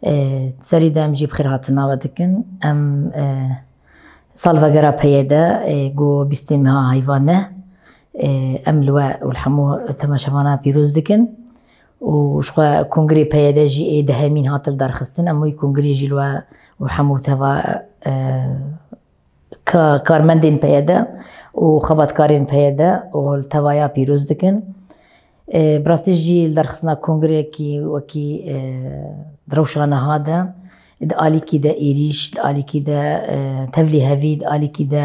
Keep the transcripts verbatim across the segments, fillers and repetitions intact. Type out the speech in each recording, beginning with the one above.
E, serî de em jî bi xêrhatina we dikin. Em, e, salvegera P Y D, e, ku bîstê meha heyva neh, e, em li we û li hemû temaşevana pîroz dikin. Û ji xwe kongrê P Y D jî ê dehemîn hat lidarxistin. Em wî kongrê jî li we û hemû teva, e, ka-, karmendên P Y D û xebatkarên P Y D û li tevaya pîroz dikin. E, bi rastî jî lidarxistina kongreyekî wekî, e, di rewşa niha de, di alîkî de êrîş, di alîkî de, e, tevlî hevî, di alîkî de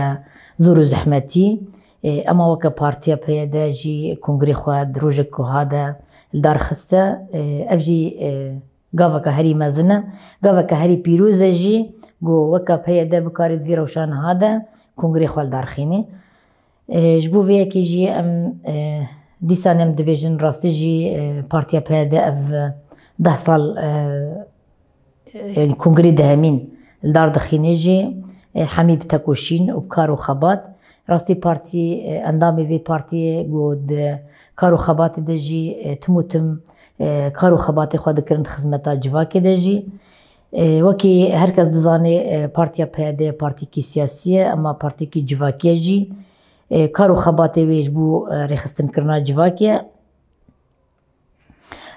zor û zehmetî, e, ema weke partiya P Y D jî kongrê xwe di rojek ku ha de li dar xiste. E, ev jî, e, gaveke herî mezin e, gaveke herî pîroz e jî, ku weke P Y D bikarê di vî rewşa niha de kongrê xwe li dar xînê. E, ji bo vê yekê jî em, e, dîsan em dibêjin, rastî jî, e, partiya P Y D ev deh sal, e, yanî kongrê dehemîn li dar dixîne jî, e, hemî bi tekoşîn û bi kar û xebat. Rastî partî, e, endamê vê partiyê ku di kar û xebatê de jî, e, tim û tim, e, kar û xebatê xwe dikirin di xizmeta civakê de jî. E, wekî her kes dizane, e, partiya P Y D partîkî siyasî ye, ema partîkî civakî ye jî. E, kar û xebatê wê ji bo, e, rêxistinkirina civakê ye.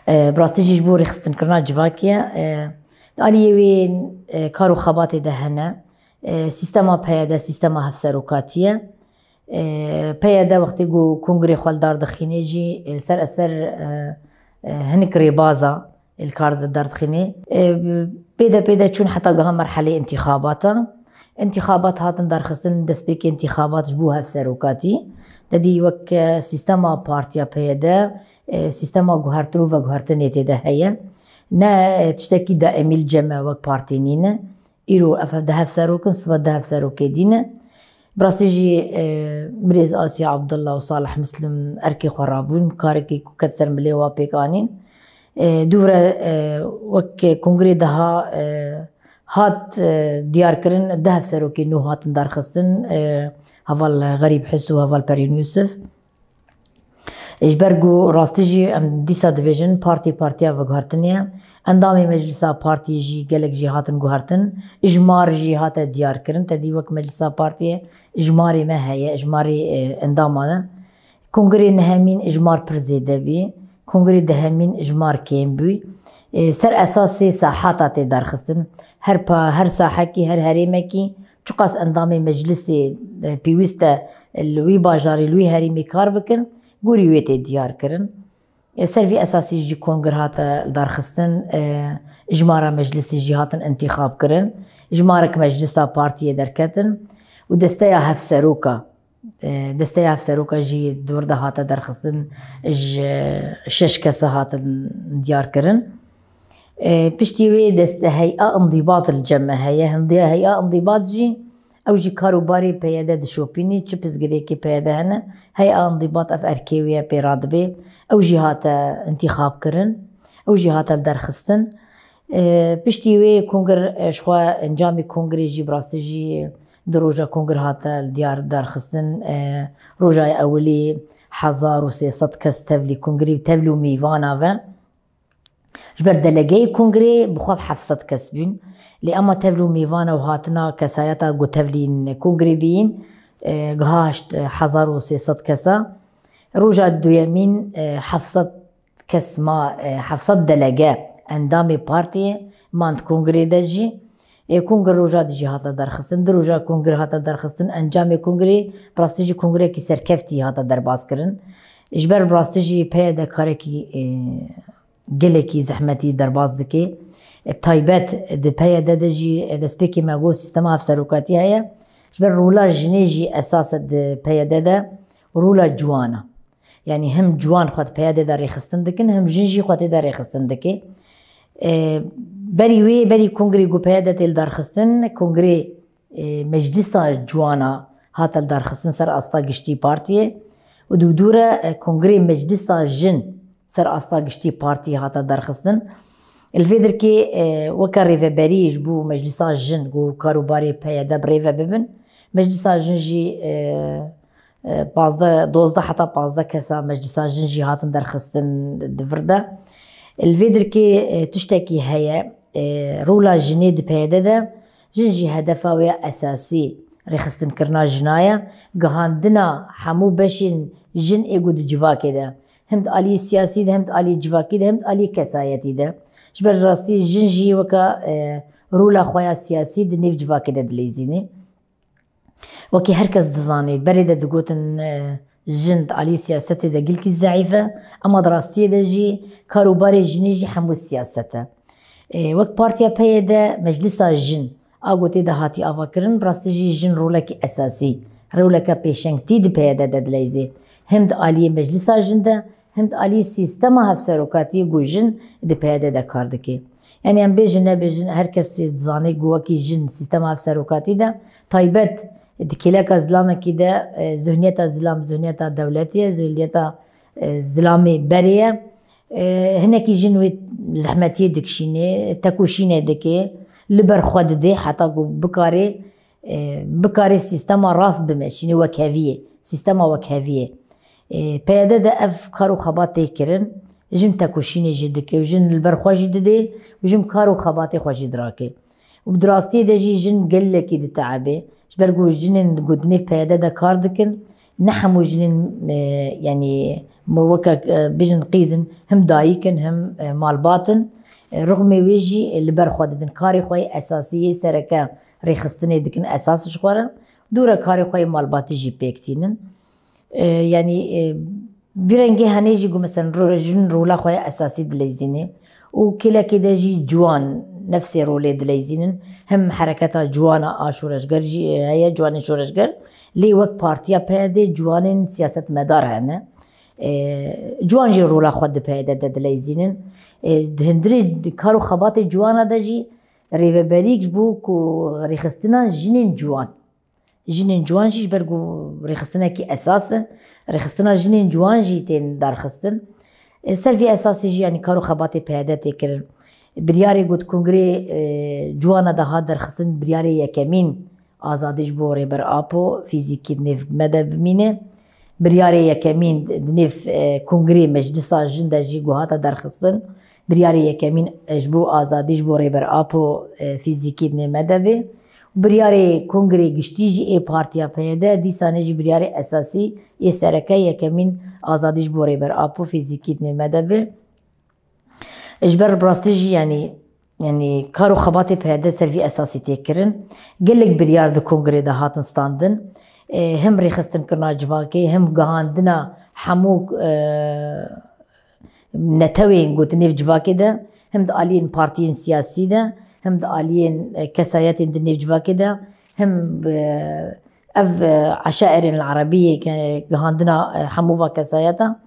E, bi rastî jî ji bo rêxistinkirina civakê ye. E, di aliyê wê, e, kar û xebatê de hene. E, sîstema P Y D sîstema hevserokatî ye. E, P Y D wextê ku kongrê xwe li dar dixîne jî, e, li ser eser, e, e, hinek rêbaza li kar de derdixîne. E, pê de pê de çûn heta giha merhelê întîxabata. Întîxabat hatin derxistin, destpêkê întîxabat ji bo hevserokatî. Te dî wek, e, sîstema partiya P Y D, e, sîstema guhertin û veguhertinê tê de heye. Ne, e, tiştekî daîmî li cem me wek partî nîne. Îro ev de hevserok in, sibe de hevserokê dî ne. Bi rastî jî, e, birêz Asya Abdullah û Salih Muslim erkê xwe rabûn, karekî ku ket ser milê wa pêk anîn. E, dûvre, e, wek kongrê daha, e, hat, e, diyarkirin, du hevserokê nû hatin darxistin, e, heval Xerîb His û heval Perîn Yusuf. Ji ber ku rastî jî em dîsa dibêjin, partî partiya veguhertinê ye. Endamê meclisa partiyê jî gelek jî hatin guhertin. Îjmar jî hate diyarkirin. Te dî wek meclisa partiyê îjmarê me heye, îjmarê, e, endama ne. Kongrê nehemîn îjmar pir zêde bî. Kongrê dehemîn îjmar kêm bû. E, ser esasê sahata tê derxistin. Her pa-, her sahekî, her herêmekî çiqas endamê meclisê, e, pêwîst e li wî bajarê, li wî herêmê kar bikin, gorî wê tê diyar kirin. E, ser vî esasî jî kongir hate darxistin, e, îjmara meclisê jî hatin întîxab kirin. Îjmarek meclisa partiyê derketin û desteya hevseroka, e, desteya hevseroka jî di wir de hate derxistin, ji şeş kese hatin diyar kirin. E, piştî wê dest-, hey'a îndîbat li cem me heye. Hindiya hey'a îndîbat jî, ew jî kar û barê P Y D dişopînî, çi pirsgirêkê P Y D hene, hey'a îndîbat ev erkê wê ye pê radibe. Ew jî hate întîxab kirin, ew jî hate derxistin. E, piştî wê kongir, e, ji xwe encamê kongirê jî bi rastî jî du roja kongir hate li diyar derxistin. E, roja ewilî hezar û sê sed kes tevlî kongirê, tevlî û mêvana ve. Ji ber delegeyê kongrê bi xwe bi heft sed kes bûn. Lê ema tevl û mêvana û hatina kesayeta ku tevlîn kongrê bîn, e, giha heşt hezar û sê sed kesa. Roja duyemîn, e, heft sed kes ma, e, heft sed delege endamê partiyê man di kongrê de jî. E, kongre roja dijî hate derxistin, du roja kongre hate derxistin, encamê kongrê bi rastî jî kongrekî serkeftî hate derbas kirin. Ji ber bi rastî jî P Y D karekî, e, gelekî zehmetî derbas dike. E, bi taybet di P Y D de jî, e, destpêkê me got sîstema hevserokatî heye. Ji ber rola jinê jî esas e di P Y D de, rola ciwan e. Yanî him ciwan xwe di P Y D de rêxistin dikin, him jin jî xwe tê de rêxistin dike. E, berî wê, berî kongrê ku P Y D tê li dar xistin, kongrê e, Meclisa Ciwana hate lidarxistin ser asta giştî partiyê û dû dû re, e, Kongrê Meclisa Jin ser asta giştî partiyê hate derxistin. Li vê dirkê, e, weke rêveberî ji bo Meclisa Jin ku karûbarê P Y D bi rê ve bibin, Meclisa Jin jî, e, e, pazdeh, dozdeh heta pazdeh kesa Meclisa Jin jî hatin derxistin di vir de. Li vê dirkê, e, tiştekî heye, E, rola jinê di P Y D de, jin jî hedefa wê ya esasî rêxistinkirina jina ye, gihandina hemû beşên jin ê ku di civakê de, hem di aliyê siyasî de, hem di aliyê civakî de, hem di aliyê kesayetî de. Ji ber rastî jin jî weke, e, rola xwe ya siyasî di nêv civakê de dileyzînî. Wekî her kes dizanî, berê de digotin, e, jin di alî siyasetê de gilkî zeîf e, ema di rastiyê de jî kar û barê jinê jî hemû siyaset e. E, wek partiya P Y D, meclisa jin a ku tê de hatî avakirin, bi rastî jî jin rolekî esasî, roleke pêşengtî di P Y D de dileyzê. Hem di aliyê meclisa jin de, hem di alî sîstema hevserokatiyê ku jin di P Y D de kar dike. Yanî em bêjin nebêjin, her kes dizane ku wekî jin sîstema hevserokatî de taybet di kêleka zilamekî de, e, zihniyeta zilam, zihniyeta dewletî ye, zihniyeta, e, zilamê berê ye. E, hinekî jin wê zehmetiyê dikişîne, tekoşînê dike, li ber xwe dide heta ku bikare e, bikare sîstema rast bimeşîne, wekheviyê, sîstema wekheviyê. E, P Y D de ev kar û xebat tê kirin, jin tekoşînê jî dike û jin li ber xwe jî didê û jin kar û xebatê xwe jî dirake. Û bi rastiyê de jî jin gelekî diteebe, ji ber ku jinên ku di nêv P Y D de kar dikin, ne hemû jinên, e, yanî, me weke, e, bijin qîz in, him dayik in, him, e, malbat in. E, rixmê wê jî, e, li ber xwe didin. Karê xwe yê esasî yê sereke rêxistinê dikin esas ji xwe re. Dû re karê xwe yê malbatî jî pêk tînin. E, yanî, e, vî rengê henê jî ku, meselen, ro-, jin rola xwe ya esasî dileyzînê û kêlekê de jî ciwan nefsê rolê dileyzînin. Hem hereketa ciwana a şoreşger jî heye, ciwanên şoreşger. Lê wek partiya P Y D ciwanên siyasetmedar hene. E, ciwan jî rola xwe di P Y D de dileyzînin. E, di hundirê kar û xebatê ciwana de jî rêveberîk ji bo ku rêxistina jinên ciwan. Jinên ciwan jî ji ber ku rêxistinekî esas e, rêxistina jinên ciwan jî tên darxistin. E, ser vî esasê jî, yanî kar û xebatê P Y D tê kirin. Biryarê got kongrê, e, ciwana de hat derxistin, biryarê yekemîn azadî ji bo Rêber Apo fîzîkî di nêv me de bimîne. Biryarê yekemîn di nêv, e, kongrê meclisa jin de jî ku hate derxistin. Biryarê yekemîn, e, ji bo azadî ji bo Rêber Apo, e, fîzîkî di nêv me de bê. Biryarê kongrê giştî jî ê partiya P Y D, dîsanê jî biryarê esasî ê sereke yekemîn azadî ji bo Rêber Apo fîzîkî di nêv me de bê. Ji ber bi rastî jî, yanî, yanî kar û xebatê P Y D ser vî esasî tê kirin. Gelek biryar di kongrê de hatin standin. E, hem rêxistinkirina civakê, hem gihandina hemû, e, netewên ku di nêv civakê de, hem di aliyên partiyên siyasî de, hem di aliyên, e, kesayetên di nêv civakê de, hem, e, ev, e, eşairên li erebî yê ke gihandina, e, hemû va kesayeta.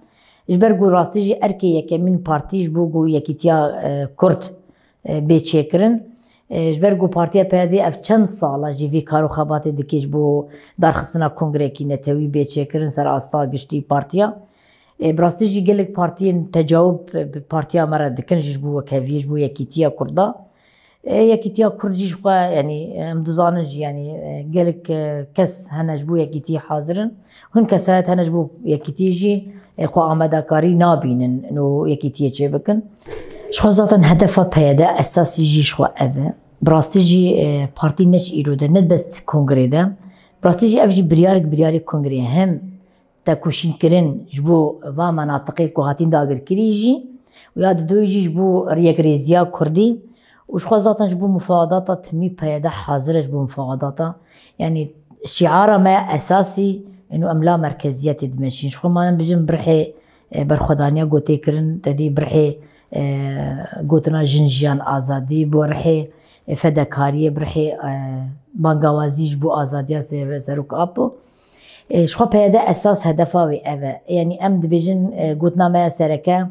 Ji ber ku rastî jî erkê yekemîn partî ji bo ku yekîtiya, e, Kurd, e, bê çêkirin. E, ji ber ku partiya P Y D ev çend sala jî vî kar û xebatê dike ji bo darxistina kongrekî netewî bê çêkirin ser asta giştî partiya. E, bi rastî jî gelek partiyên tecawib, e, bi partiya me re dikin jî ji bo wekheviyê, ji bo yekîtiya Kurda. E, yekîtiya Kurd jî ji xwe, yanî, em dizanin jî, yanî, e, gelek, e, kes hene ji bo yekîtiyê hazir in. Hin kesayet hene ji bo yekîtiyê jî, e, xwe amadekarî nabînin û yekîtiyê çêbikin. Ji xwe zaten hedefa P Y D esasî jî ji xwe ev e. Bi rastî jî, e, partî ne ji îro de, ne bes kongrê de. Bi rastî jî ev jî biryarek, biryarê kongrê ye. Hem tekoşînkirin ji bo va menatiqê ku hatin dagirkirî jî û ya didoyê jî ji bo yekrêziya Kurdî û ji xwe zaten ji bo mufawedata timî P Y D hazir e ji bo mufawedata. Yanî şiara me ya esasî eno em la merkeziyetê dimeşîn. Ji xwe manin bijin birhê, e, berxwedaniya gotê kirin, te dî birhê, e, gotina jin jiyan azadî, birhê, e, fedekariyê, birhê, e, bangawazî ji bo azadiya ser-, Serok Apo. E, ji xwe P Y D esas hedefa wê ev e. Yanî em dibêjin, e, gotina me ya sereke,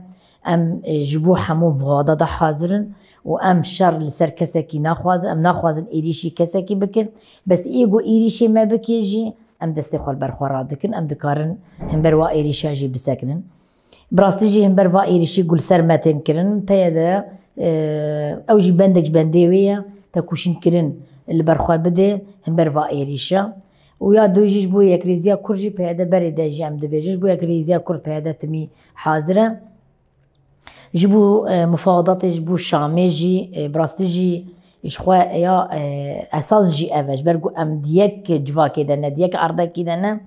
em, e, ji bo hemû mufawedata hazir in û em şer li ser kesekî naxwazin, em naxwazin êrîşî kesekî bikin. Bes ê ku êrîşê me bike jî, em destê xwe li ber xwe radikin, em dikarin hember wa êrîşa jî bisekinin. Bi rastî jî hember va êrîşî ku li ser me tên kirin, P Y D, e, ew jî bendek ji bendê wê ye, tekoşînkirin li ber xwe bide hember va êrîşa. Û ya du jî ji bo yekrêziya Kurd jî P Y D berê de jî em dibêjin, ji bo yekrêziya Kurd P Y D timî hazir e. Ji bo, e, mufawadatê ji bo Şamê jî, e, bi rastî jî ji xwe ya, e, esas jî ev e. Ji ber ku em di yek civakê de ne, di yek erdekî de ne,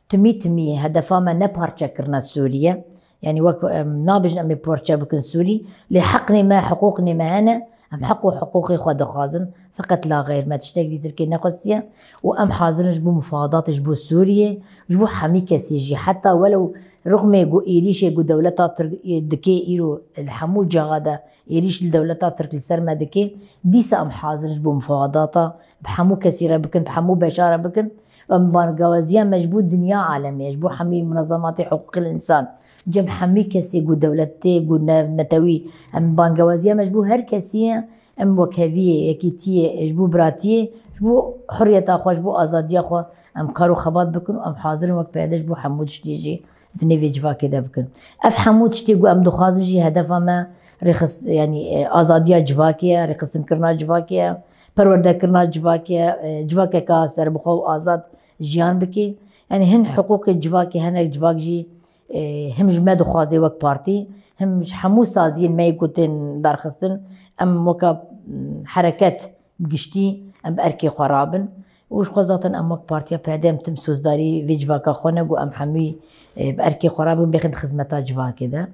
timî timî hedefa me ne parçekirina Sûriye. Yanî wek em nabêjin em ê parçe bikin Sûrî, lê heqnê me, hiqûqnê me hene, em heq û hiqûqê xwe dixwazin. Feqet la xeyr me tiştek dîtir kê nexwestiye û em hazir in ji bo mufawadatê ji bo Sûriyê, ji bo hemî kesî jî. Heta welew rixmê ku êrîşê ku dewleta Tirk, e, dike îro li hemû caxa de êrîş li dewleta Tirk li ser me dike, dîsa em hazir in ji bo mufawadata bi hemû kesî re bikin, bi hemû beşa re bikin. Em bangewaziya me ji bo dinya alemê ye, ji bo hemî munezematê hiqûqil însan, cem hemî kesê ku dewletê, ku ne-, netewî, em bangewaziya me ji bo her kesî ye, em wekheviyê, yekîtiyê, ji bo biratiyê, ji bo hurriyeta xwe, ji bo azadiya xwe em kar û xebat bikin û em hazir in wek P Y D ji bo hemû tiştî jî di nêvê civakê de bikin. Ev hemû tiştê ku em dixwazin jî hedefa me rêxist-, yanî, e, azadiya civakê ye, rêxistinkirina civakê ye, perwerdekirina civakê ye, e, civakeka serbixwe û azad jiyan bike. Yanî hin hiqûqê civakê, hinek civak jî, e, him ji me dixwaze wek partî, him ji hemû saziyên me yê ku tên darxistin, em weka, m, hereket bi giştî em bi erkê xwe rabin. Û ji xwe zaten em wek partiya P Y D em tim sozdarî vê civaka xwe ne ku em hemî, e, bi erkê xwe rabin bêxin di xizmeta civakê de.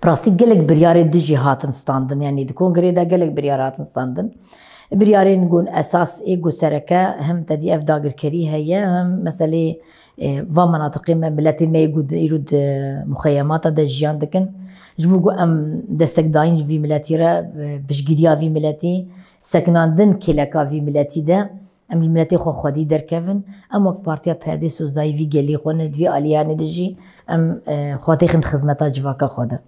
Bi rastî gelek biryarê dijî hatin standin, yanî di kongreyê de gelek biryar hatin standin. Biryarên gon esas ê ku sereke hem tedî ev dagirkerî heye, hem meselê, e, va menatiqê me, miletê me yê ku di, îro di muxeyemata de jiyan dikin. Ji bo ku em destekdayîn ji vî miletî re, e, piştgiriya vî miletî, sekinandin kêleka vî miletî de, em li miletê xwe xwedî derkevin, em wek partiya P Y D sozdarî vî gelî xwe ne, di vî aliyanê de jî em, e, xwe têxin di xizmeta civaka xwe de.